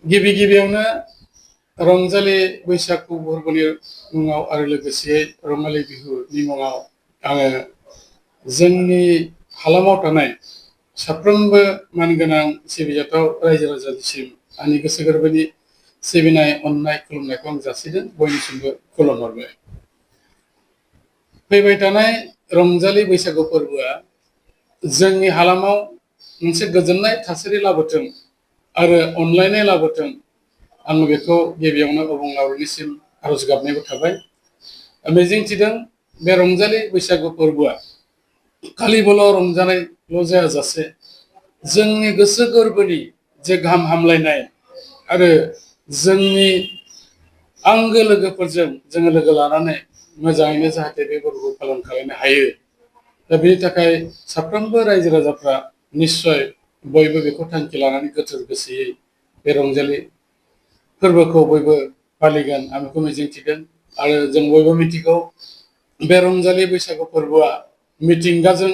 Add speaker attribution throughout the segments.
Speaker 1: गिबि गिबियावनो रंजालि बैसागु फोरबोनि मुङाव आरो लोगोसे रङालि बिहुनि मुङाव आङो जोंनि हालामाव थानाय साफ्रोमबो मानगोनां सिबिजाथाव रायजो राजानिसिम आंनि गोसो गोरबोनि सिबिनाय अननाय खुलुमनायखौ आं जासिदों बयनिसिमबो खुलुमहरबाय। फैबाय थानाय रंजालि बैसागु फोरबोआ जोंनि हालामाव मोनसे गोजोननाय थासारि लाबोथों आरो अनलायनाय लाबोथों आं बेखौ गिबियावनो अबंलावरिनिसिम आरज गाबनायबो थाबाय। मिजिंथिदों बे रंजालि बैसागु फोरबोआ खालिबोल' रंजानायल' जायाजासे जोंनि गोसो गोरबोनि जे गाहाम हामलायनाय आरो जोंनि आंगो लोगोफोरजों जोङो लोगो लानानै मोजाङैनो जाहाथे बे फोरबोखौ पालन खालामनो हायो। दा बेनि थाखाय साफ्रोमबो रायजो राजाफ्रा निस्सय बयबो बेखौ थांखि लानानै गोथोर गोसोयै बे रंजालि फोरबोखौ बयबो फालिगोन आं बेखौ मिजिंथिदों। आरो जों बयबो मिथिगौ बे रंजालि बैसागु फोरबोआ मिथिंगाजों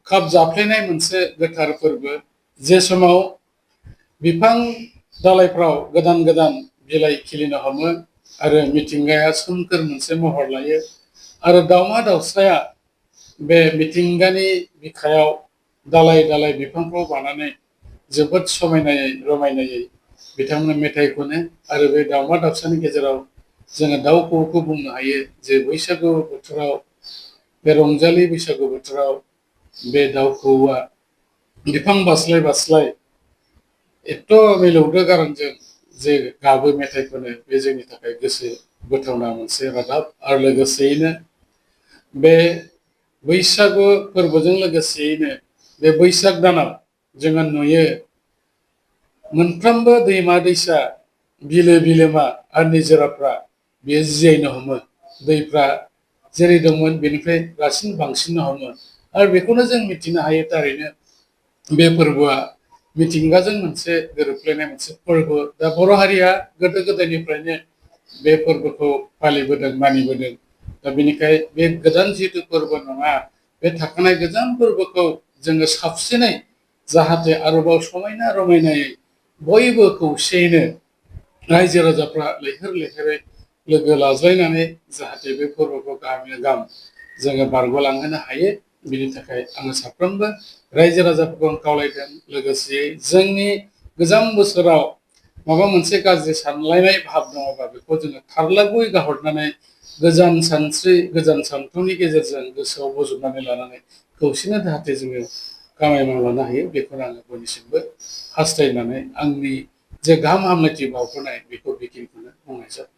Speaker 1: खाब जाफ्लेनाय मोनसे गोथार फोरबो। जे समाव बिफां दालाइफ्राव गोदान गोदान बिलाइ खिलिनो हमो आरो मिथिंगाया सोमखोर मोनसे महर लायो आरो दाउमा दाउसाया बे मिथिंगानि बिखायाव दालाइ दालाइ बिफांफ्राव बानानै जोबोद समायनायै रमायनायै बिथांमोना मेथाइ खनो आरो बे दाउमा दाउसानि गेजेराव जोङो दाउ खौवौखौ बुंनो हायो जे बैसागु बोथोराव बे रंजालि बैसागु बोथोराव बे दाउ खौवौआ बिफां बास्लाय बास्लाय एथ' मिलौदो गारांजों जे गाबो मेथाइ खनो बे जोंनि थाखाय गोसो बोथावना मोनसे रादाब। आरो लोगोसेयैनो बे बैसागु फोरबोजों लोगोसेयैनो बे बैसाग दानाव जोङो नुयो मोनफ्रोमबो दैमा दैसा बिलो बिलोमा आरो निजोराफ्रा बेयो जियायनो हमो। दैफ्रा जेरै दंमोन बेनिफ्राय रासिन बांसिननो हमो आरो बेखौनो जों मिथिनो हायो थारैनो बे फोरबोआ मिथिंगाजों मोनसे गोरोबफ्लेनाय मोनसे फोरबो। दा बर' हारिया गोदो गोदायनिफ्रायनो बे फोरबोखौ फालिबोदों मानिबोदों। दा बेनिखाय बे गोदान जिहेतु फोरबो नङा बे थाखानाय गोजाम फोरबोखौ जोङो साबसिनै जाहाथे आरोबाव समायना रमायनायै बयबो खौसेयैनो रायजो राजाफ्रा लैहोर लैहोरै लोगो लाज्लायनानै जाहाथे बे फोरबोखौ गाहामैनो गाहाम जोङो बारग'लांहोनो हायो। बिनि थाखाय आङो साफ्रोमबो रायजो राजाफोरखौ आं खावलायदों। लोगोसेयै जोंनि गोजाम बोसोराव माबा मोनसे गाज्रि सानलायनाय भाब दङबा बेखौ जोङो थारलागुयै गाहरनानै गोजान सानस्रि गोजान सान्थौनि गेजेरजों गोसोआव बोजबनानै लानानै खौसेनो जाहाथे जोङो खामानि मावलांनो हायो बेखौनो आङो बयनिसिमबो हास्थायनानै आंनि जे गाहाम हामलायथि बावहरनाय बेखौ बेखिनिखौनो बुंनाय जाबाय।